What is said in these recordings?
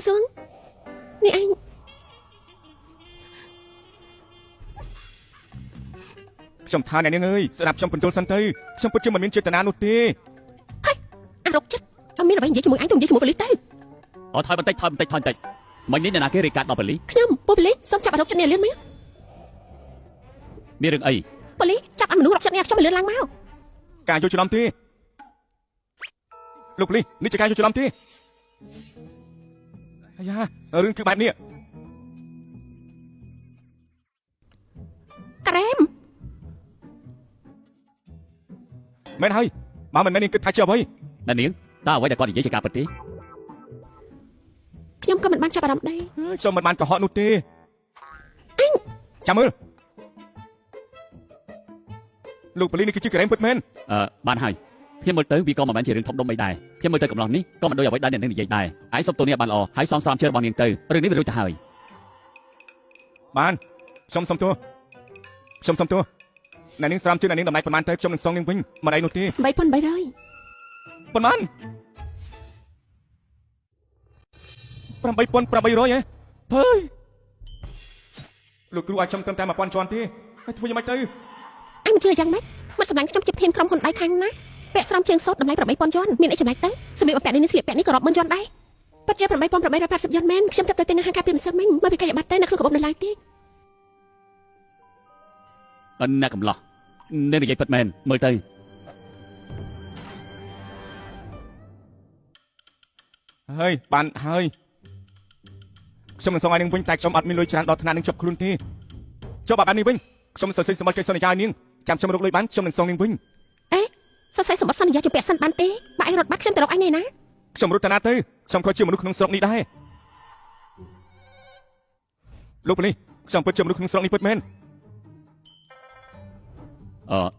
សសួងនេះឯងខ្ញុំថាអ្នកនាងអើយស្ដាប់ខ្ញុំបញ្ជុលសិនទៅខ្ញុំពិតជាមិនមានចេតនានោះទេហើយអារកចិត្តអត់មានអ្វីនិយាយជាមួយអញទៅនិយាយជាមួយប៉ូលីសទៅអូថយបន្តិចថយបន្តិចថយបន្តិចមិញនេះអ្នកណាគេរាយការណ៍ដល់ប៉ូលីសខ្ញុំប៉ូលីសសូមចាប់អារកចិត្តនេះលឿនមកមានរឿងអីប៉ូលីសចាប់អាមនុស្សរកចិត្តនេះខ្ញុំមិនលឿនឡើងមកការយល់ច្រឡំទេលោកប៉ូលីសនេះជាការយល់ច្រឡំទេអាយ៉ារឿងគឺបែបនេះក្រែមមែនហើយបើមិនមែននាងគិតថាជាអ្វីអ្នកនាងតើអ្វីដែលគាត់និយាយជាការពិតទេខ្ញុំក៏មិនបានចាប់អារម្មណ៍ដែរខ្ញុំមិនបានកុហកនោះទេអញចាំមើលលោកប៉ូលីសនេះគឺជាក្រែមពិតមែនបានហើយខ្ញុំមើលទៅវាក៏មិនមែនជារឿងធំដុំអីដែរខ្ញុំមើលទៅកំឡោះនេះក៏មិនដូចអ្វីដែលអ្នកនាងនិយាយដែរឯងសុំទោសនេះឲ្យបានល្អហើយសងស្រោមជើងរបស់នាងទៅរឿងនេះវារួចទៅហើយបានខ្ញុំសុំទោសខ្ញុំសុំទោសអ្នកនាងស្រោមជើងអ្នកនាងតម្លៃប៉ុន្មានទៅខ្ញុំនឹងសងនាងវិញមិនអីនោះទេ 8800 ប៉ុន្មាន8800ហ៎ភើយលោកគ្រូឲ្យខ្ញុំត្រឹមតែ1000ជាន់ទេហើយធ្វើយ៉ាងម៉េចទៅអញមិនជឿយ៉ាងម៉េចមកសម្លាញ់ខ្ញុំជាធានក្រុមហ៊ុនដៃខាងណាពាក់ស្រោមជើងសូត្រតម្លៃ8000យន់មានអីចំណែកទៅសម្លៀកបំពាក់នេះស្លៀកពាក់នេះក៏រាប់ម៉ឺនយន់ដែរពិតជា8880យន់មែនខ្ញុំទៅទិញអាហារកាលពីម្សិលមិញមកពីកាយបាត់ទៅនៅក្នុងកាបូបនៅឡើយទេអិនអ្នកកំឡោះអ្នកនិយាយពិតមែនមើលទៅហើយបានហើយខ្ញុំនឹងសងឲ្យនាងវិញតែខ្ញុំអត់មានលុយច្រើនដល់ថ្នាក់នឹងជាប់ខ្លួនទេចុះបែបនេះវិញខ្ញុំសរសេរសម្បត្តិកិច្ចសន្យាឲ្យនាងចាំខ្ញុំរកលុយបានខ្ញុំនឹងសងនាងវិញអេសរសេរសម្បត្តិសន្យាជាពាក់សិនបានទេបើឯងរត់បាត់ខ្ញុំទៅរកឯងនេះណាខ្ញុំរត់ទៅណាទៅខ្ញុំក៏ជាមនុស្សក្នុងស្រុកនេះដែរលោកប៉ូលីសខ្ញុំពិតជាមនុស្សក្នុងស្រុកនេះពិតមែន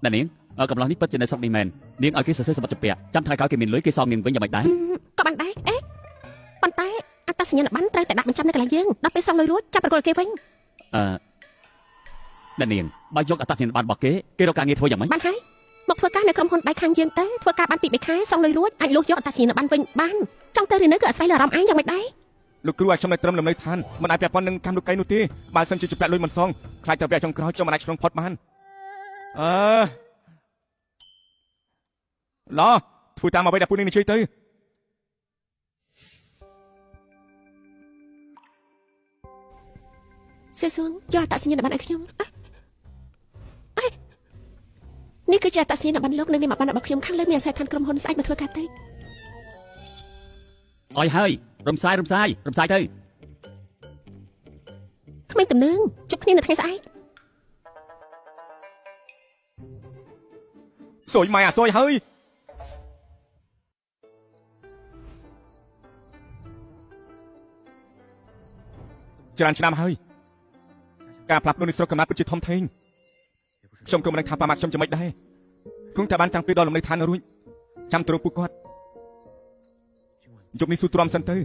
អ្នកនាងកំឡោះនេះពិតជានៅស្រុកនេះមែននាងឲ្យគេសរសេរសម្បត្តិជាពាក់ចាំថ្ងៃក្រោយគេមានលុយគេសងនាងវិញយ៉ាងម៉េចដែរក៏បានដែរអេប៉ុន្តែអត្តសញ្ញាណប័ណ្ណត្រូវតែដាក់បញ្ចាំនៅកន្លែងយើងដល់ពេលសងលុយរួចចាប់ប្រគល់គេវិញអ្នកនាងបើយកអត្តសញ្ញាណប័ណ្ណរបស់គេគេរកការងារធ្វើយ៉ាងម៉េចបានហើយមកធ្វើការនៅក្រុមហ៊ុនដៃខាងយើងទៅធ្វើការបាន2 3ខែសងលុយរួចអាចលុះយកអត្តសញ្ញាណប័ណ្ណវិញបានចង់ទៅឬនៅក៏អាស្រ័យលើអារម្មណ៍ឯងយ៉ាងម៉េចដែរលោកគ្រូឲ្យខ្ញុំនៅត្រឹមលំនៅឋានមិនអាចពាក់ព័ន្ធនឹងកម្មលោកកៃនោះទេបើសិនជាពាក់លុយមិនសងខ្លាចតែវគ្គចុងក្រោយខ្ញុំមិនអាចឆ្លងផុតបានអឺឡោធ្វើតាមអ្វីដែលពួកនាងនិយាយទៅសៀវសួងយកអត្តសញ្ញាណប័ណ្ណឲ្យខ្ញុំអេនេះគឺជាអត្តសញ្ញាណប័ណ្ណលោកនិងនាមប័ណ្ណរបស់ខ្ញុំខាងលើមានអាសយដ្ឋានក្រុមហ៊ុនស្អែកមកធ្វើការទៅអយហើយរំសាយរំសាយរំសាយទៅក្មេងទំនើងជួបគ្នានៅថ្ងៃស្អែកសួយម៉ែអាសួយហើយច្រើនឆ្នាំហើយការផ្លាស់ប្ដូរនៃស្រុកកំណើតពិតជាធំធេងខ្ញុំក៏មិនដឹងថាប៉ាម៉ាក់ខ្ញុំជាម៉េចដែរគង់តែបានតាំងពីដល់លំនៅឋានរួចចាំទៅរកពួកគាត់យប់នេះស៊ូទ្រាំសិនទៅ